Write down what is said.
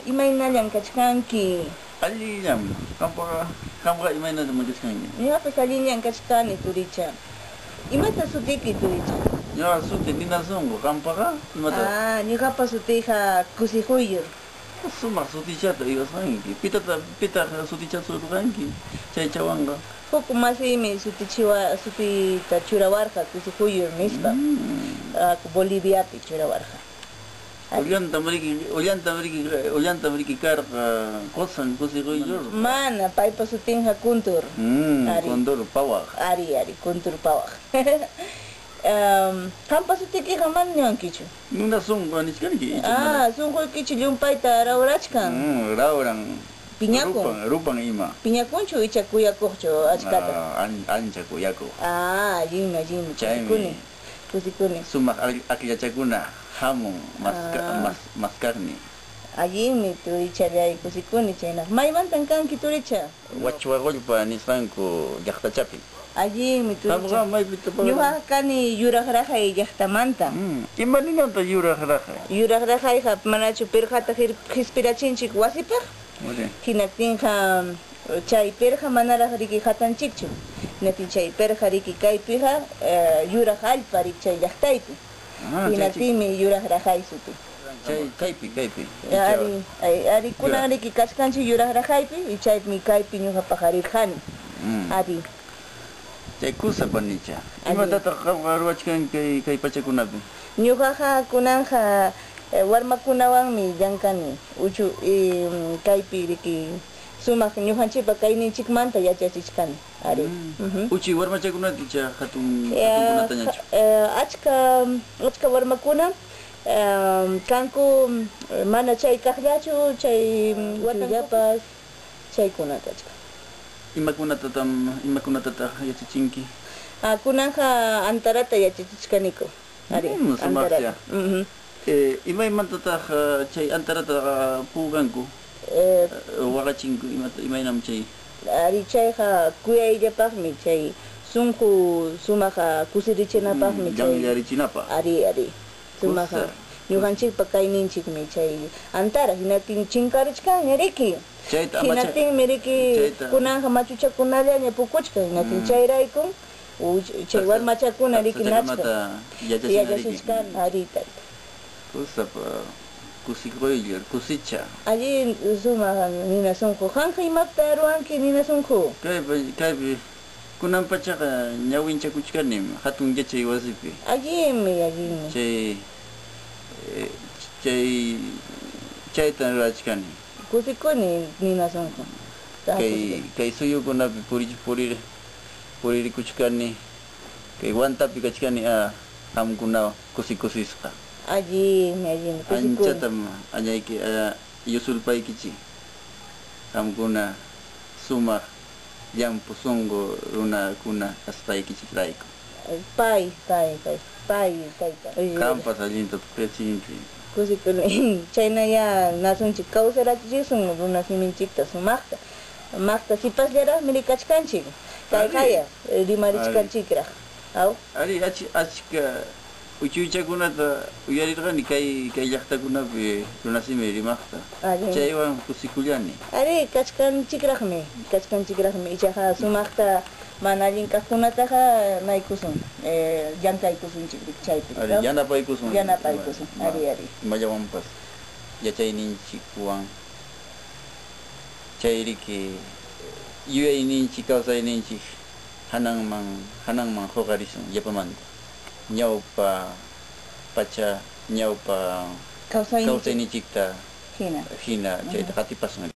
Imaynallam kachkanki? Allillam. Qampaqa, qamqa imaynatam kachkanki? Ñuqapas allillam kachkani, turicha. Imata sutiyki, turicha? Ñuqa suti Nina Sunqu, qampaqa imata? Ah, ñuqapa sutiyqa Kusiquyur. Sumaq sutichata uywasqanki. Pitata pitaq sutichasurqanki chaychawanqa? Huk masiymi sutichiwa sutiyta churawarqa Kusiquyur nispa. Boliviapi churawarqa. Ullantam riki, ullantam riki, ullantam riki karqa qusan Kusiquyllurqa. Mana, paypa sutinqa Kuntur. Ari. Kuntur pawaq. Ari, ari, Kuntur pawaq. Qampa sutiykiqa mana niwankichu. Nina sunqu nichkanki icha mana? Ah, sunquykichu llumpayta rawrachkan. Rawran. Piñakun. Rupan, rupan ima. Piñakunchu icha kuyakuqchu achkata? Ah, ancha kuyakuq. Ah, allinmi, allinmi, kusikuni. Chaymi Kusikuni. sumaq akllachakuna hamun maskaqni. Allinmi, turichallay, kusikuni chaynaqa. Maymantan kanki, turicha? Wachwaqulpa nisqanku llaqtachapi. Allinmi, turicha. Qamqa maypi? Ñuqaqa kani Yuraq Raqay llaqtamanta. Ima ninantaq Yuraq Raqay? Yuraq Raqayqa manachu pirqata qispirachinchik wasipaq? Hinaptinqa chay pirqa manaraq riki hatanchikchu. Hinaptin chay pirqa riki kaypiqa yuraq allpa riki chay llaqtaypi. Hinaptinmi Yuraq Raqay suti. Chay kaypi, kaypi. Ari, ari, kunan riki kachkanchik Yuraq Raqaypi, chaymi kaypi ñuqa paqarirqani. Ari. Chay kusa panicha. Imatataq qamqa ruwachkanki kay kay pachakunapi? Ñuqaqa kunanqa warmakunawanmi llamkani uchu kaypi riki sumaq ñuqanchikpa kayninchikmanta yachachichkani. Ari. Uchuy warmachakunata icha hatun hatunkunatañachu? Achka achka warmakuna kanku mana chay kaqllachu chay watankupas chaykuna kachkan. Imakunatatam imakunatataq yachachinki? Ah, kunanqa antarata yachachichkaniku. Ari, Sumaqcha. antarata. Imaymantataq chay antarata puukanku? Waqachinku imata imaynam chay? Ari, chayqa kuyayllapaqmi chay sunqu sumaq kusirichinapaqmi chay. Llanllarichinapaq. Ari, ari. Sumaq ñuqanchikpa kayninchikmi chay antara, hinaptin chinkaruchkanña riki. Chayta Hinaptinmi riki kunanqa machuchakunallaña pukuchkan, hinaptin chayraykum chay warmachakuna riki nachka yachachina riki. Yachachichkani, ari, tayta. Kusapa kusiquylla, kusicha. Allin sumaq Nina Sunqu. Qamqa imapta ruwanki, Nina Sunqu? Kaypi kaypi kunan pachaqa ñawinchakuchkanim hatun yachay wasipi. Allinmi, allinmi. Chay chay chaytan rurachkani. Kusikuni, Nina Sunqu. Kay kay suyukunapi puri purir puririkuchkani kay Huantapi kachkani qamkunawan kusi kusisqa. Allinmi, allinmi, kusikuni. Anchatam añayki yusulpaykichik qamkuna sumaq llampu sunqu runakuna kasqaykichikrayku. Pay, pay, pay, pay, tayta. Qampas allinta tuqyachinki. Kusikuni. Chaynayá nasunchik kawsarachisun runa siminchikta sumaqta. Maqta sipasllaraqmi rikachkanchik. Kayqaya rimarichkanchikraq. Aw? Ari, achka uchuychakunata uyarirqani kay kay llaqtakunapi runasimi rimaqta. Chaywan kusikullani. Ari, kachkanchikraqmi, kachkanchikraqmi ichaqa sumaqta mana allin kaqkunataqa naykusun, llamkaykusunchik chaypi. Ari, yanapaykusun. Yanapaykusun, ari, ari. Imallawanpas yachayninchikwan chayriki yuyayninchik kawsayninchik hananman hananman huqarisun yapamanta. Ñawpa pacha ñawpa Kawsayninchik kawsayninchikta hina. Hina chayta qatipasun.